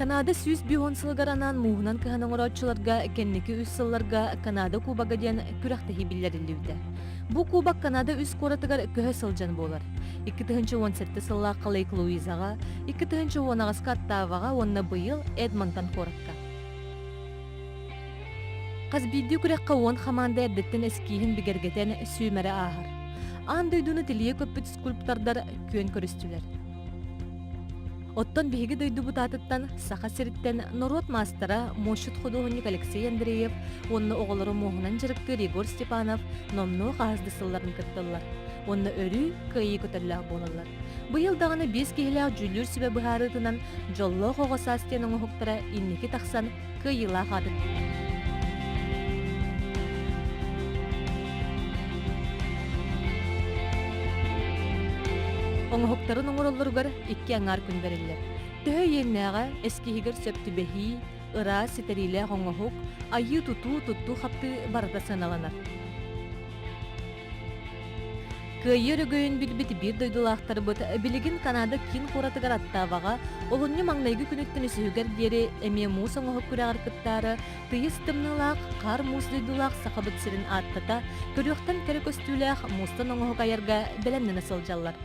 Канада 150 сылыгар анаан мууһунан кыһан оҥорооччуларга кэнники үс сылларга Канада Кубога диэн күрэхтэһии биллэриллибитэ. Бу кубок Канада үс куоратыгар көһө сылдьан буолар. 2017 сыллаахха Лейк Луизаҕа, 2018-ка Оттаваҕа уонна быйыл Эдмонтон куоракка. Хас биирдии күрэххэ уон хамаанда эрдэттэн эскииһин бигэргэтэн сүүмэрэ ааһар. Аан дойдуну тилийэ көппүт скульптордар күөн көрүстүлэр. Оттон биһиги дойдубут аатыттан Саха сириттэн норуот маастара, муосчут худуоһунньук Алексей Андреев уонна оҕолору муоһунан дьарыктыыр Егор Степанов номнуо хаһыс да сылларын кытталлар уонна өрүү кыайыы көтөллөөх буолаллар. Быйыл даҕаны биэс киһилээх дьүүллүүр сүбэ быһаарыытынан дьоллоох оҕо саас диэн оҥоһуктара инники тахсан кыайыылаах аатын Оҥоһуктарын оҥороллоругар икки аҥаар күн бэриллэр. Төһө иэннээҕэ, эскиһигэр сөп түбэһии, ыраас, ситэриилээх оҥоһук, айыы-тутуу, туттуу-хаптыы барыта сыаналанар. Кыайыы өрөгөйүн билбит биир дойдулаахтарбыт билигин Канада киин куоратыгар Оттаваҕа олунньу маҥнайгы күнүттэн үсүһүгэр диэри эмиэ муус оҥоһук күрэҕэр кыттаары тыйыс тымныылаах, хаар-муус дойдулаах Сахабыт сирин ааттата, көрүөхтэн кэрэ көстүүлээх муустан оҥоһук айарга бэлэмнэнэ сылдьаллар.